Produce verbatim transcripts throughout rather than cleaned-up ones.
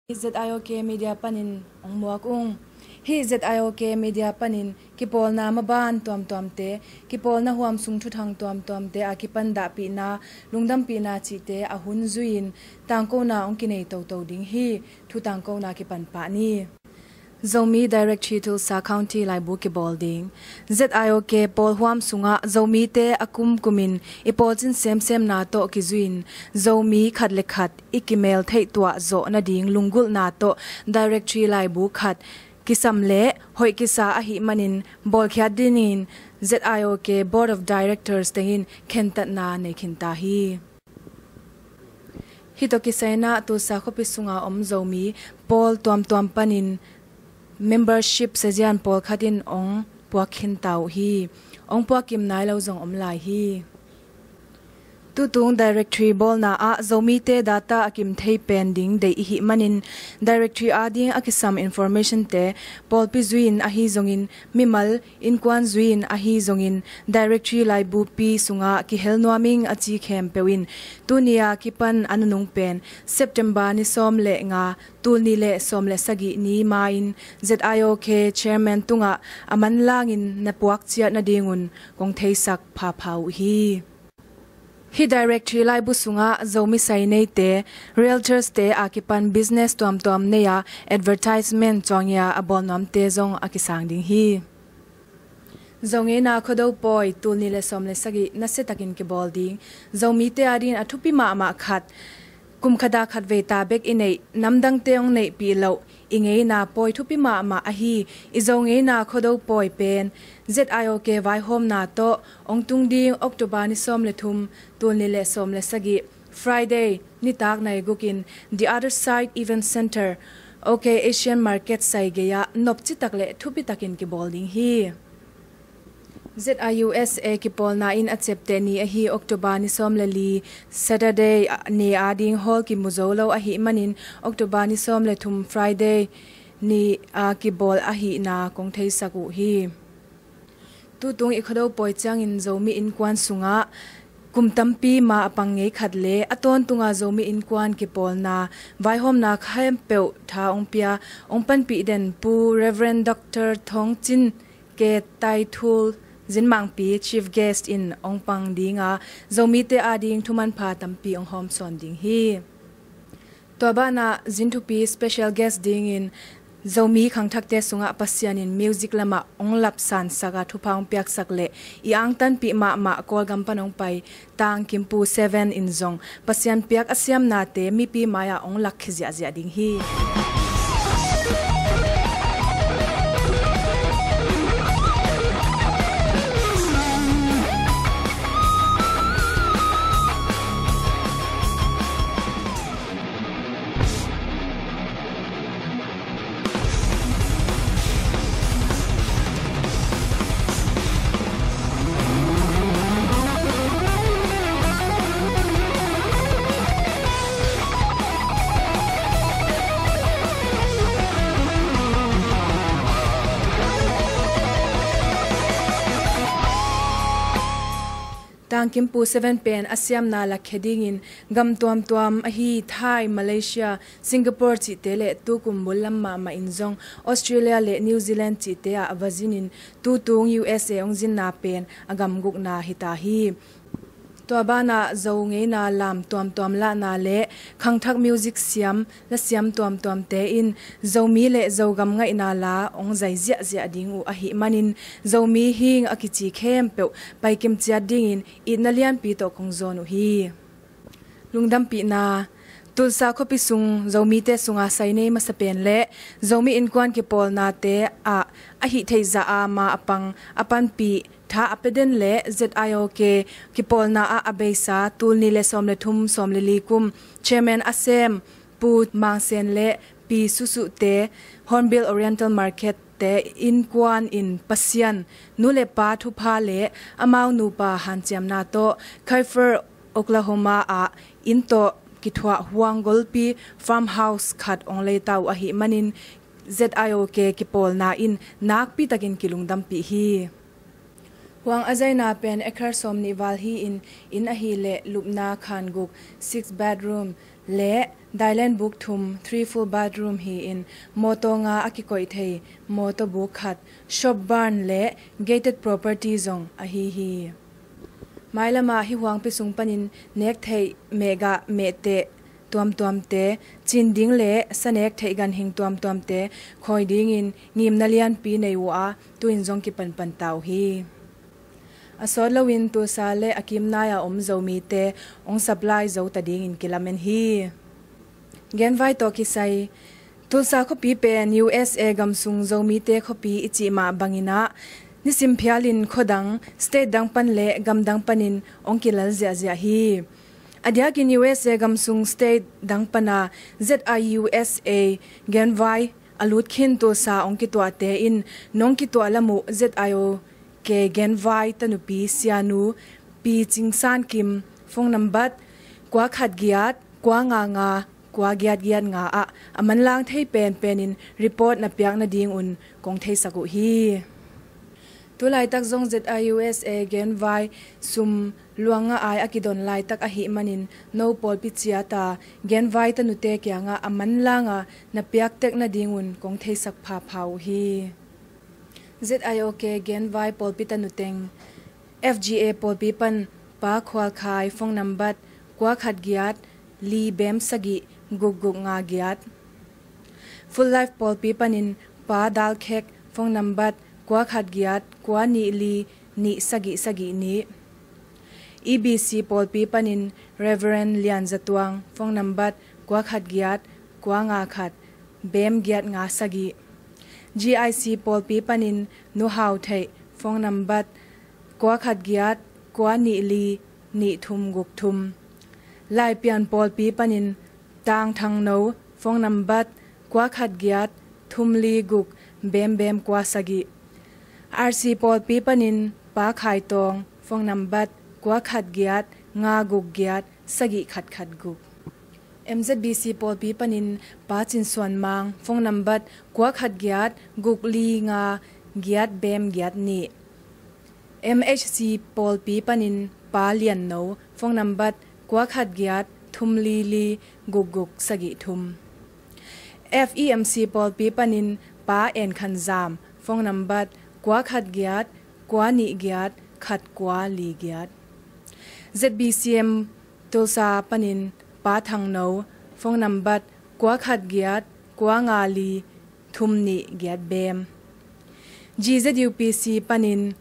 Z I O K Media panin hong muak ung. Hih Z I O K Media panin kipawlna maban tuamtuamte, kipawlna huam sung thuthang tuamtuamte a kipan dahpihna, lungdampihna cihte a hun zui-in tangkona hong kinei toto ding hi. Thu tangkona kipan pah ni. Zomi Directory Tulsa County laibu kibawl ding. Z I O K pawl huam sungah Zomite a kumkumin i pawlcin semsemna tawh kizui-in Zomi khat le khat i kimel theih tuah zawh nading lunggulhna tawh Directory laibu khat kisam le hoih kisa ahih manin bawlkhiat dingin Z I O K Board of Directors tengin khentatna nei khinta hi. Hih tawh kisai-in ah Tulsa khuapi sunga om Zomi pawl tuamtuam panin membership sazian pawlkhat in hong puak khinta uh hi. Hong puak kim nai lo zong om lai hi. Tutung Directory bawlna ah Zomite data a kim thei pen ding deih i hih manin Directory ading a kisam information-te pawlpi zui-in ahi zongin mimal innkuan zui-in ahi zongin Directory laibupi sungah kihel nuam ing a ci khempeuh in tuni a kipan a nunung pen September ni sawm le nga, tul nih le sawm le sagih ni ma-in Z I O K Chairman tungah a manlangin na puak ciat nadingun kong theisak phapha uh hi. Hih Directory laibu sungah Zomi sai neite, Realtors-te a kipan business tuamtuam nei-a advertisement cuangya a bawl nuamte zong a kisang ding hi. Zo ngeina Khuado pawi tul nih le sawm le sagih nasiatakin kibawl ding. Zomite adingin a thupi mahmah khat, kum khata khat vei ta bek i neih, namdangte hong neihpih loh i ngeina pawi thupi mahmah ahi i Zo ngeina Khuado pawi pen Z I O K vaihawmna tawh hong tung ding October ni sawm le thum, tul nih le sawm le sagih, Friday nitak nai gukin The Other Side Event Center, OK Asian Market sai gei-ah nopci tak le thupi takin kibawl ding hi. Z I U S A kipawlna in a ciapteh ni ahi October ni sawm le li, Saturday ni ading hall kimu zo lo ahih manin October ni sawm le thum, Friday ni a kibawl ahihna kong theisak uh hi. Tutung i Khuado pawi ciangin Zomi innkuan sungah kum tampi ma a pang ngei khat le a tawntunga Zomi innkuan kipawlna vaihawmna khempeuh tha hong pia, hong panpih den Pu Reverend Doctor Thawng Cin Ke Taithul Zinmangpi Chief Guest in hong pang dinga Zomite ading thumanpha tampi hong hawmsawn ding hi. Tua banah zin thupi special guest dingin Zomi khangthakte sungah Pasian in music lamah hong lapsansak a thupha hong piaksak le i angtanpih mahmah Kawlgam pan hong pai Tangkimpu Seven in zong Pasian piak a siamnate mipi mai-ah hong lakkhia ziahziah ding hi. Tangkimpu Seven pen a siamna lakkhia dingin gam tuamtuam ahi Thai, Malaysia, Singapore cihte le tukum bul lam mahmah in zong Australia le New Zealand cihte ah a va zinin tutung U S A hong zinna pen a gam gukna hita hi. Tua banah Zo ngeina lam tuamtuam lahna le khangthak music siam, lasiam tuamtuamte in Zomi le Zogam ngaihna la hong zai ziahziah ding uh ahih manin Zomi hing a kici khempeuh paikim ciat dingin itna lianpi tawh kong zawn uh hi. Lungdampihna. Tulsa khuapi sung Zomite sunga sai nei masa pen le Zomi innkuan kipawlnate ah a hih theih zah a ma a pang a panpih tha a pia den le Z I O K kipawlna ah a beisa tul nih le sawm le thum, sawm le li kum chairman a sem Pu Mang Sen le Pi Susuh te Hornbill Oriental Market te innkuan in Pasian, nu le pa thupha le amau nupa hanciamna tawh Kiefer, Oklahoma ah inn tawh kithuah huang golpi farmhouse khat hong leita uh ahih manin Z I O K kipawlna in nakpi takin kilungdampih hi. Huang a zaina pen acre sawm nih val hi-in inn ahih leh lupna khan guk, six bedroom, le Dailen buk thum, three full bathroom hi-in, mawtaw nga a kikoih thei mawtaw buk khat, shop barn le gated property zong ahi hi. Mailamah hih huangpi sung panin nek theih mehgah mehteh tuamtuamte, cin ding le sa nek theih ganhing tuamtuamte khawi dingin ngimna lianpi nei uh a, tu-in zong kipanpan ta uh hi. A sawt loin Tulsa le a kimnai-a om Zomite hong supply zo ta dingin kilamen hi. Genvai tawh kisai. Tulsa khuapi pen U S A gam sung Zomite khuapi i cih mah bangin ah, nisim phialin khuadang, state dang pan le gamdang panin hong kilal ziahziah hi. A diakin U S A gam sung state dang pana Z I U S A genvai a lut khin Tulsa hong kituahte in nong kituah lam uh Z I O K genvai tanupi sianu Pi Cing San Kim, phone number kua khat giat kua nga nga kua giat giat nga ah a manlang thei penpenin report na piak nadingun kong theisak uh hi. Tulaitak zong Z I U S A genvai sum luang nga ai a kidon laitak ahih manin no pawlpi ciata genvai tanute kiangah a manlanga na piak tek nadingun kong theisak phapha uh hi. Z I O K genvai pawlpi tanuteng, F G A pawlpi pan Pa Khual Khai, phone number kua khat giat li bem sagih guk guk nga giat. Full Life pawlpi panin Pa Dal Khek, phone number kua khat giat kua nih li nih sagih sagih nih. E B C pawlpi panin Reverend Lian Za Tuang, phone number kua khat giat kua nga khat bem giat nga sagih. G I C pawlpi panin Nu Hau Theih, phone number kua khat giat kua nih li nih thum guk thum. Laipian pawlpi panin Tang Thang No, phone number kua khat giat thum li guk bem bem kua sagih. R C pawlpi panin Pa Khai Tawng, phone number kua khat giat nga guk giat sagih khat khat guk. M Z B C pawlpi panin Pa Cin Suan Mang, phone number kua khat giat guk li nga giat bem giat nih. M H C pawlpi panin Pa Lian No, phone number kua khat giat thum li li guk guk sagih thum. F E M C pawlpi panin Pa En Khan Zam, phone number kua khat giat kua nih giat khat kua li giat. Z B C M Tulsa panin Pa Thang No, phone number kua khat giat kua nga li thum nih giat bem. G Z U P C panin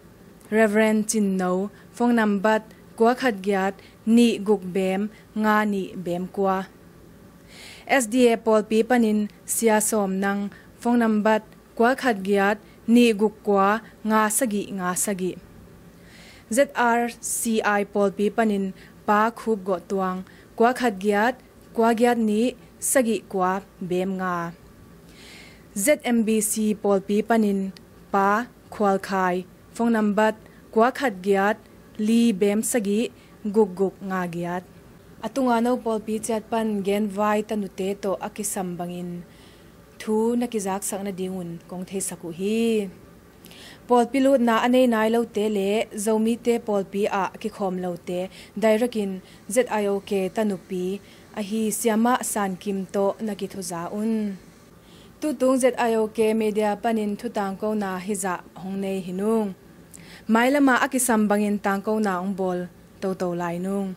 Reverend Cin No, phone number kua khat giat nih guk bem nga nih bem kua. S D A pawlpi panin Sia Sawm Nang, phone number kua khat giat nih guk kua nga sagih nga sagih. Z R C I pawlpi panin Pa Khup Gawh Tuang, kua khat giat kua giat nih sagih kua bem nga. Z M B C pawlpi panin Pa Khual Khai, phone number kua khat giat li bem sagih guk guk nga giat. A tunga no pawlpi ciat pan genvai tanute tawh a kisam bangin thu na kizaksak nadingun kong theisak uh hi. Pawlpi lutna a nei nai lote le Zomite pawlpi ah kikhawm lote direct in Z I O K tanupi ahi Siamah San Kim tawh na kithuza un. Tutung Z I O K media panin thu tangkona hizah hong nei hi nung. Mailamah a kisam bangin tangkona hong bawl toto lai nung.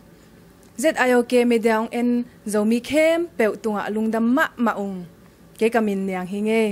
Z I O K media hong en Zomi khempeuh tungah lungdam mahmah ung. Kei ka min Niang hi ngei.